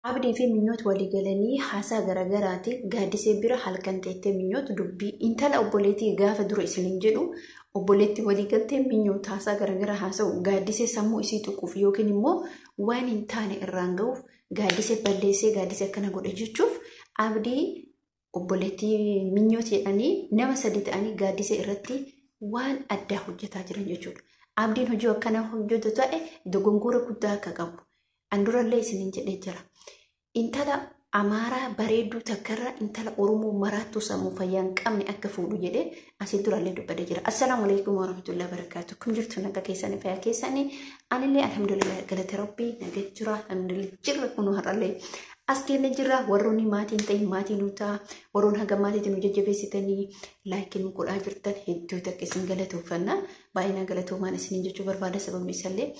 Abdii fi Minyoot walii galanii haasaa garagaraati Gaaddisee bira halkan teettee Minyoot dubbii intala obboleettii gaafa dura isiniin jedhu obboleetti walii galtee Minyoot haasaa garagaraa haasa'u Gaaddisee sammuu isii tuquuf yookiin immoo waan hin taane irraan ga'uuf Gaaddisee balleessee Gaaddisee akkana godhe jechuuf Abdii obboleettii Minyoot jedhanii nama sadi ta'anii Gaaddisee irratti waan addaa hojjetaa jiran jechuudha. Abdiin hojii akkana hojjetu ta'e dogongora guddaa akka qabu. An durallee isiniin jedhee jira. Intala Amaaraa bareedduu takkarra intala Oromoo maraattuu sammuu fayyaa hin qabne akka fuudhu jedhee asii durallee dubbadee jira. Assalaamu alaikum warahmatullahi wabarakatuh. Kun jirtu naga keessanii fayyaa keessanii. Anillee alhamdulillah galata rabbii naga jira. Alhamdulillah jirra kun har'allee as keenya jirra. Warroonni maatiin ta'in maatii nu ta'a. Warroonni haga maatiitiin nu jajjabeessitanii laayikii nu godhaa jirtan hedduu takka isin galatooffanna. Baay'inaa galatoomaan isiniin jechuu barbaada sababni isallee.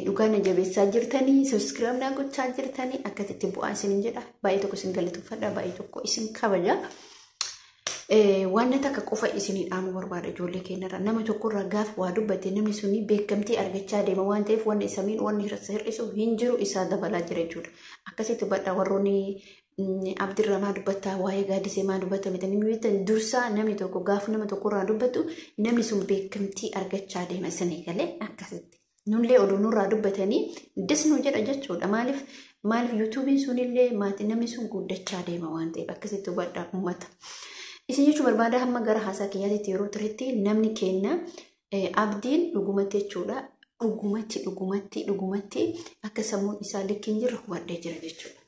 Dhugaa na jabeessaa jirtanii, subscribe na gochaa jirtanii, akkasitti bu'aa isiniin jedha. Baay'ee tokko isin galateeffadha, baay'ee tokko isin kabaja. Waan takka qofa isinii dhaamuu barbaada ijoollee keenyarraa. Nama tokkorraa gaafa waa dubbate namni suni beekamtii argachaa deema waan ta'eef wanni isa miidhu wanni hir'isu hin jiru isaa dabalaa jira jechuudha. Akkasitti hubadhaa warroonni Abdirraa maa dubbattaa waa'ee Gaaddisee maa dubbatta miti namni beektan dursaa namni tokko gaafa nama tokkorraa dubbatu namni sun beekamtii argachaa deema isinii galee akkasitti. Nullee oduu nurraa dubbatanii des nu jedha jechuudha. Maaliif maaliif yuutuubiin sunillee maatii namni sun guddachaa deema waan ta'eef akkasitti hubadhaa uummata. Isin jechuu barbaada hamma gara haasaa kiyyaatitti yeroo turetti namni kenna Abdiin dhugumatti jechuudha. Dhugumatti dhugumatti dhugumatti akka sammuun isaa likki hin jirre hubadhee jira jechuudha.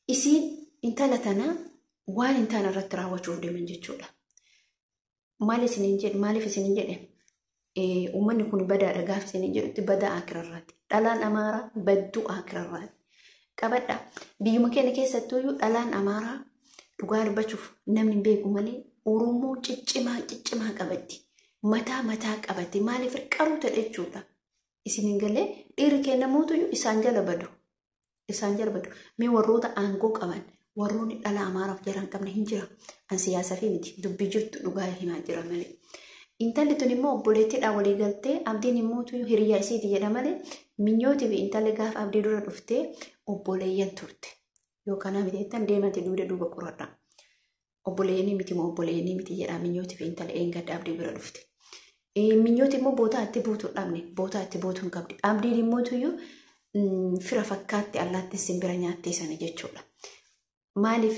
Isiin intala tana waan hin taane irratti raawwachuuf deeman jechuudha. Maal isiniin jedhe maaliif isiniin jedhe uummanni kun badaadha gaafa isiniin jedhutti badaa akirarraati. Dhalaan Amaaraa badduu akirarraati. Qabadha. Biyyuma keenya keessattuyyuu dhalaan Amaaraa dhugaa dubbachuuf namni hin beeku malee Oromoo ciccimaa ciccimaa qabatti. Mataa mataa qabatti. Maaliif qaruu ta'e jechuudha. Isiniin galee dhiirri keenya mootuyyuu isaan jala badu. Isaan jala badu. Mee warroota aangoo qaban warroonni dhala Amaaraaf jala hin qabne hin jira. An siyaasa fi miti dubbii jirtu dhugaa himaa jira malee. Intalli tun immoo obboleettiidhaan walii galtee Abdiin immoo hiriyaa isiiti jedha malee Minyootii fi intalli gaafa Abdii dura dhuftee obboleeyyan turte. Yookaan miti jettan deemate duuda duuba qoradha. Obboleeyyanii miti moo obboleeyyanii miti jedha Minyootii fi intala eengadda Abdii bira dhufte. Minyooti immoo bootaa itti buutu dhabne bootaa itti buutu hin qabdi. Abdiin immoo tuyyuu fira fakkaatti allaattiin simbira nyaattee sana jechuudha. Maaliif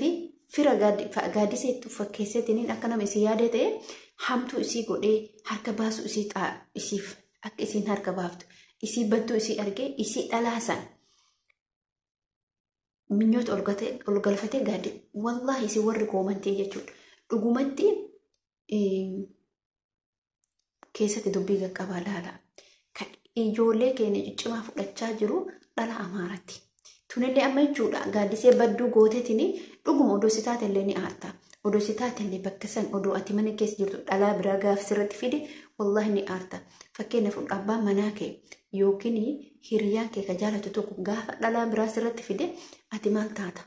fira Gaaddisee itti fakkeesseetiin akka nama isii yaadee ta'e hamtuu isii godhee harka baasu isii isiif akka isiin harka baaftu isii badduu isii argee isii dhalaasan Minyoota ol galfatee gaaddi wallaahi isii warri koomantii jechuudha. Dhugumatti keessatti dubbii qaqqabaa laala. Kan ijoollee keenya ciccimaa fudhachaa jiru dhala Amaaraati. Tunillee amma jechuudha Gaaddisee badduu gooteetiin dhuguma odoo si taatellee ni aarta. Odoo si taatellee bakka san odoo ati mana keessa jirtu dhalaa biraa gaaf sirratti fide wallaahi ni aarta. Fakkeenya fudhu abbaan manaa kee yookiin hiriyaan kee ka jaalatu tokko gaafa dhalaa biraa sirratti fide ati maal taata?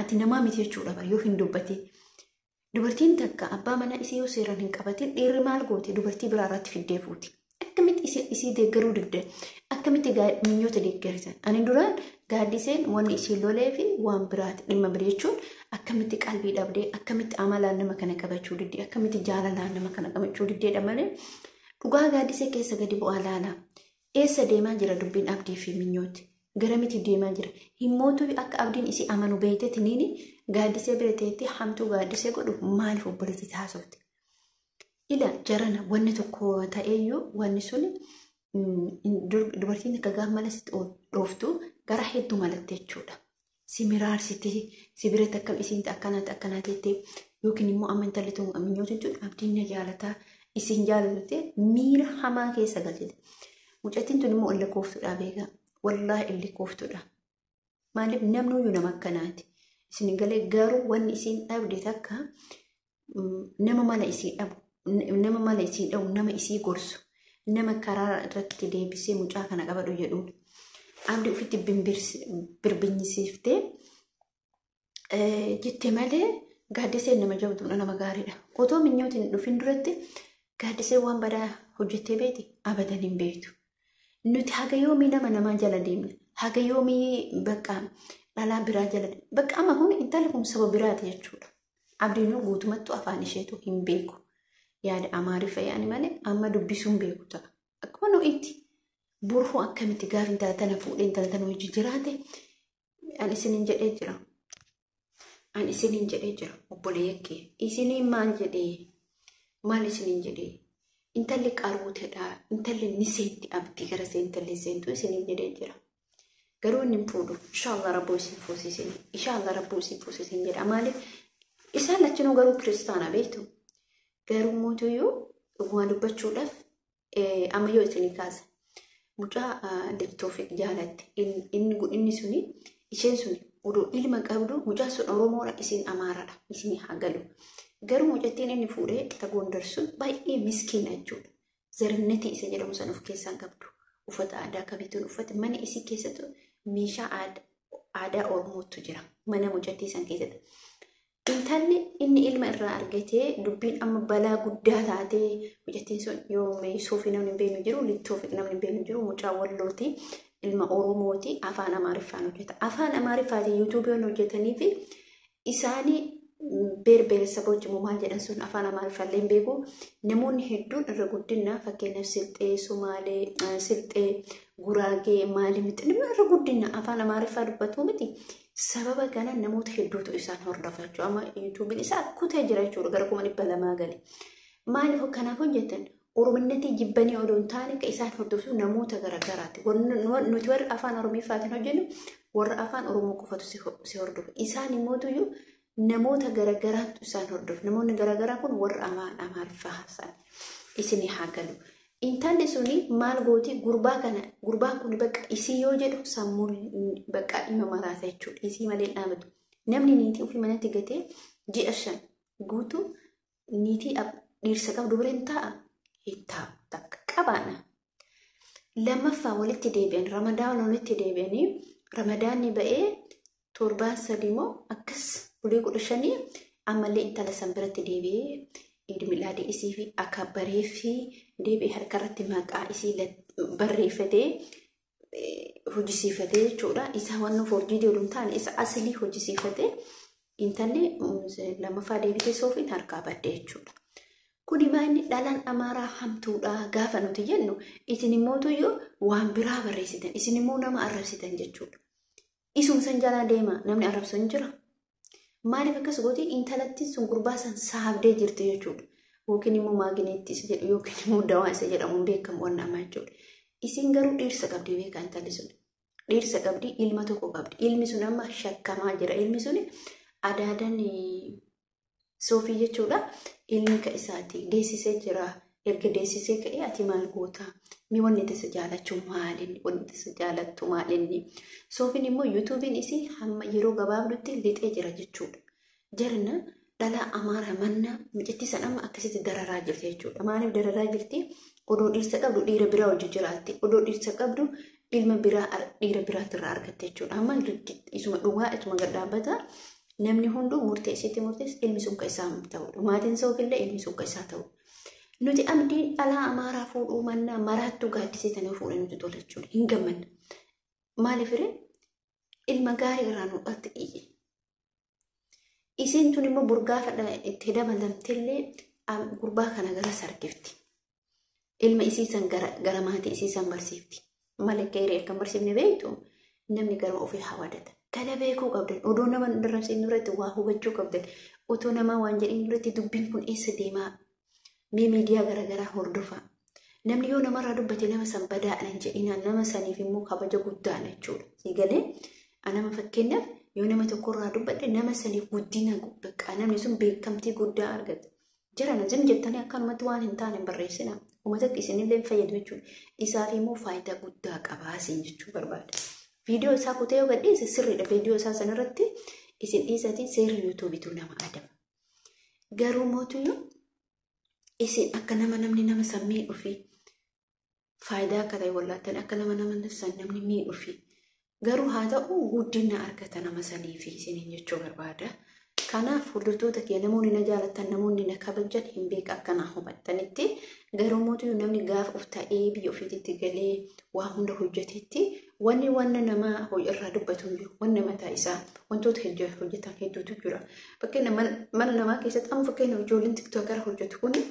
Ati namaa miti jechuudha bara yoo hin dubbatin. Dubartiin takka abbaa manaa isii yoo seeraan hin qabatin dhiirri maal gooti dubartii biraa irratti fiddee fuuti. Akkamitti isii deeggaruu didde? Akkamitti Minyoota deeggartan? Ani duraan Gaaddiseen wanni isii lolee fi waan biraati dhimma bira jechuun akkamitti qalbii dhabdee akkamitti amalaan nama kana qabachuu didde akkamitti jaalalaan nama kana qabachuu diddeedha malee dhugaa Gaaddisee keessa gadi bu'aa laala. Eessa deemaa jira dubbiin Abdii fi Minyooti? Garamiti deemaa jira? Himmootu akka Abdiin isii amanu beektetiniini Gaaddisee bira teettee hamtuu Gaaddisee godhu maaliif obboleetti taasofte? Ila jarana wanni tokko ta'eeyyuu wanni sun dubartiin akka gaafa mala sitti dhooftu gara hedduu malatte jechuudha. Si miraarsiti si biratti akkam isiin akkanaati akkanaati jettee yookiin immoo amma intalli tun Minyootiin tun Abdiin na jaalataa isiin jaalatu miira hamaa keessa galchite. Mucattiin tun immoo illee kooftuudha beekaa. Wallaahi illee kooftuudha. Maaliif namni iyyuu nama akkanaati. Isin galee garuu wanni isiin dhabde takka nama mala isii dhabu, nama mala isii dhabu, nama isii gorsu, nama karaa irratti deebisee mucaa kana qabadhu jedhuun. Abdii ofitti birbinyisiiftee jette malee Gaaddiseen nama jabduudha, nama gaariidha. Otoo Minyootiin dhufin duratti Gaaddiseen waan badaa hojjettee beekti abadan hin beektu. Nuti haga yoomii nama namaa jala deemna? Haga yoomii bakka dhalaa biraa jala bakka amma kun intalli kun saba biraati jechuudha. Abdiinuu guutumattuu afaan isheetu hin beeku. Yaada Amaariffa yaani malee amma dubbisuu hin beeku ta'a. Akkuma nuyitti boruu akkamitti gaafa intala tana fuudhee intala tana hojii jiraate ani isiniin jedhee jira. Ani isiniin jedhee jira obboleeyyan kee. Isiniin maal jedhee? Maal isiniin jedhee? Intalli qaruutedha. Intalli ni seenti abdii gara intalli seentu isiniin jedhee jira. Garuu inni hin fuudhu. Inshaallah rabboo isin fuusisin. Inshaallah rabboo isin fuusisin jedha. Maaliif isaan lachinuu garuu kiristaana beektu. Garuu mootuyyuu dhuguma dubbachuudhaaf amma yoo isinii kaasa. Mucaa Toofiq jaalatte inni suni isheen suni odoo ilma qabdu mucaan sun Oromoodha isin Amaaraadha isin haa galu. Garuu mucattiin inni fuudhee ta Gondar sun baay'ee miskiina jechuudha. Zarinnatii isa jedhamu san of keessaa qabdu. Uffata aadaa kabituun uffata mana isii keessattu meeshaa aadaa Oromootu jira mana mucattii san keessatti. Intalli inni ilma irraa argatee dubbiin amma balaa guddaa taatee mucattiin sun yoo Soofii namni hin beeknu jiru, Toofiq namni hin beeknu jiru, mucaa Wallooti, ilma Oromooti, afaan Amaariffaan hojjeta. Afaan Amaariffaatiin yuutuubiin hojjetanii fi isaanii beerbeersaboች immoo maal jedhan sun afaan Amaariffaallee hin beeku. Namoonni hedduun irra guddina fakkeenyaaf Silxee, Sumaalee, Silxee, Guraagee, maali miti namni irra guddina afaan Amaariffaa dubbatu miti. Sababa kana namoota hedduutu isaan hordofa jechuudha. Amma yuutuubiin isaa kutee jira jechuudha gara 200,000 gale. Maaliif kanaaf hojjetan? Orominnatii jibbanii odoo hin taane kan isaan hordoftu namoota garaagaraati. Nuti warri afaan Oromiffaatiin hojjennu warra afaan Oromoo qofatu si hordofa. Isaan immootuyyuu namoota garaagaraatu isaan hordofu. Namoonni garaagaraa kun warra afaan Amaariffaa haasa'an. Isin haa galu. Intalli suni maal gooti gurbaa kana gurbaan kun bakka isii yoo jedhu sammuun bakka dhimma maraata jechuudha. Isii malee hin dhaabatu. Namni niitii ofii manatti gatee ji'a 5 guutuu niitii dhiirsa qabdu bira hin taa'a. Hin taa'u takka qabaana. Lammaffaa walitti deebi'an Ramadaan walitti deebi'anii Ramadaanni ba'ee torbaan 3 moo akkas bulii 15 ammallee intala san biratti deebi'ee Eid Milaadii isii fi akka bareeffii deebi'ee harkarratti maqaa isii barreeffatee hojisiifatee jechuudha. Isa waan forjii deemu hin taane isa asilii hojisiifatee intalli lammaffaa deebitee Soofiin harkaa badde jechuudha. Kuni maanni dhalaan Amaaraa hamtuudha gaafa nuti jennu isin immootuyyuu waan biraa barreessitan isin immoo nama arrabsitan jechuudha. Isuma san jalaa deema namni arrabsu hin jira. Maaliif akkas gooti intalatti sun gurbaa san saabdee jirti jechuudha. Yookiin immoo maagineetti isa jedhu yookiin immoo dawaa isa jedhamuun beekamu waan namaa jechuudha. Isin garuu dhiirsa qabdi beekaa intalli sun. Dhiirsa qabdi ilma tokko qabdi. Ilmi sun amma shakkamaa jira. Ilmi sun adaadan Soofii jechuudha. Ilmi ka isaati deessisee jira. Erga deessisee ka'ee ati maal goota? Mi wanni tasa jaalachuu maalinni? Wanni tasa jaalattu maalinni? Soofiin immoo yuutuubiin isii hamma yeroo gabaabdutti lixee jira jechuudha. Jarna dhala Amaaraa manna mucattii san amma akkasitti dararaa jirti jechuudha. Maaliif dararaa jirti? Odoo dhiirsa qabdu dhiira biraa hojii jiraatti. Odoo dhiirsa qabdu ilma biraa dhiira biraatirraa argatte jechuudha. Amma isuma dhugaa isuma gad dhaabbata. Namni hunduu murtee isitti murtees ilmi sun ka isaa ta'udha. Maatiin Soofillee ilmi sun ka isaa ta'udha. Nuti abdiin dhalaa Amaaraa fuudhuu mannaa maraattuu gaaddisee tana fuudhee nuti tola jechuudha. Hin gammanna. Maaliif ree? Ilma gaarii irraa nu dhalte iyye. Isiin tun immoo burgaafa itti dabalamtellee gurbaa kana gara sargifti. Ilma isii san gara maatii isii san barsiifti. Malee akka hiree akka hin barsiifne beektu namni gara ofii hawadata. Kana beekuu qabdan. Odoo nama hin arrabsiin duratti waa hubachuu qabdan. Otoo namaa waan jedhin duratti dubbiin kun eessa deemaa? Mee miidiyaa garaagaraa hordofaa. Namni yoo namarraa dubbate nama san badaadha hin jedhinaa nama saniif immoo kabaja guddaadha jechuudha. Siigalee nama fakkeenyaaf yoo nama tokkorraa dubbadhe nama saniif guddina bakka namni sun beekamtii guddaa argata. Jarana zim jettanii akkanumatti waan hin taane hin barreessinaa. Uummata isinillee hin fayyadu jechuudha. Isaaf immoo faayidaa guddaa qabaa isin jechuu barbaada. Viidiyoo isaa kutee yoo gadhiise sirriidha. Viidiyoo isaa sanarratti isin dhiisatiin seerri yuutuubitu nama adaba. Garuu mootuyyuu isin akka nama namni nama san miidhuu fi faayidaa akka ta'e wallaattan akka nama nama san namni miidhuu fi garuu haa ta'u guddina argata nama sanii fi isiniin jechuu barbaada. Kanaaf hordoftoota kiyya, namoonni na jaalatan, namoonni na kabajan hin beeka akkanaa hubattanitti. Garuu mootuu namni gaafa of ta'ee biyya ofiitti galee waa hunda hojjetetti, wanni wanna namaa irraa dubbatu hin jiru. Wanna mataa isaa wantoota hojjetan hedduutu jira. Fakkeenya mana namaa keessatti amma, fakkeenya ijoolleen TikTokara hojjetu kuni,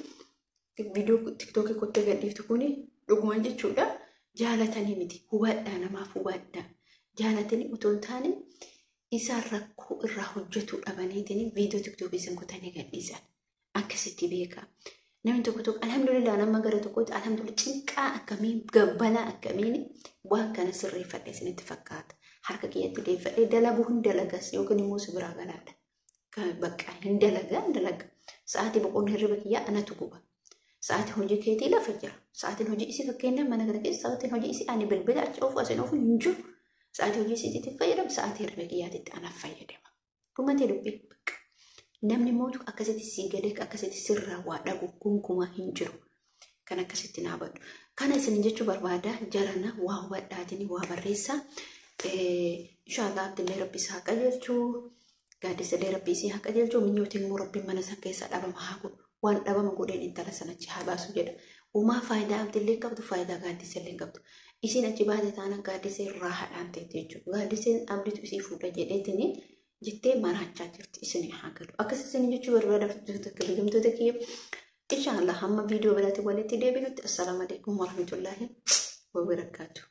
viidiyoo TikTokii kottee gadhiiftu kuni dhuguma jechuudha. Jaalatanii miti, hubadhaa, namaaf hubadhaa. Jaalatanii otoo hin taane isaan rakkoo irraa hojjetu dhabaniitiin viidiyoo TikTokii isin kutanii gadhiisan. Akkasitti beeka. Namni tokko tokko, alhamdulillah, nama gara tokkotti alhamdulillah, cinqaa akkamiin gabbalaa akkamiin waan kana sirreeffadhe isinitti fakkaata. Harka kiyyatti deeffadhee dalaguu hin dalagas yookiin immoo si biraa galaadha. Bakka hin dalagaa hin dalaga. Sa'aatii boqonnaa hirriba kiyyaa anatu guba. Sa'aatiin hojii keetii lafa jira. Sa'aatiin hojii isii, fakkeenyaaf mana kana keessa sa'aatiin hojii isii ani bilbila achi oofu asin oofu hin jiru. Sa'aatii hojii isiitti fayyadamu, sa'aatii hirriba kiyyaatitti anaaf fayyadama. Dhumatee dubbii bakka. Namni mootu akkasitti sii galee akkasitti sirraa waa dhagu gonkumaa hin jiru. Kan akkasitti naa badhu. Kana isin jechuu barbaada, jarana waa hubadhaatiin waa barreessa. Inshaallah Abdillee Rabbi isaa haa qajeelchuu. Gaaddisallee Rabbi isii haa qajeelchuu. Minyootiin immoo Rabbiin mana san keessaa dhabama haa godhu. Waan dhabama godheen intala sanachi haa baasu jedha. Uumaa faayidaa Abdillee qabdu, faayidaa Gaaddisallee qabdu. Isiin achi baate taanaan Gaaddisee irraa hadhaan teetti jechuudha. Gaaddiseen Abditu isii fuudha jedheetini jettee maraachaa jirti, isin haa galu. Akkas isin jechuu barbaada, kabajamtoota kiyya. Inshaallah hamma viidiyoo biraatti walitti deebinutti, assalaamu alaikum warahmatullaahi wabarakaatuh.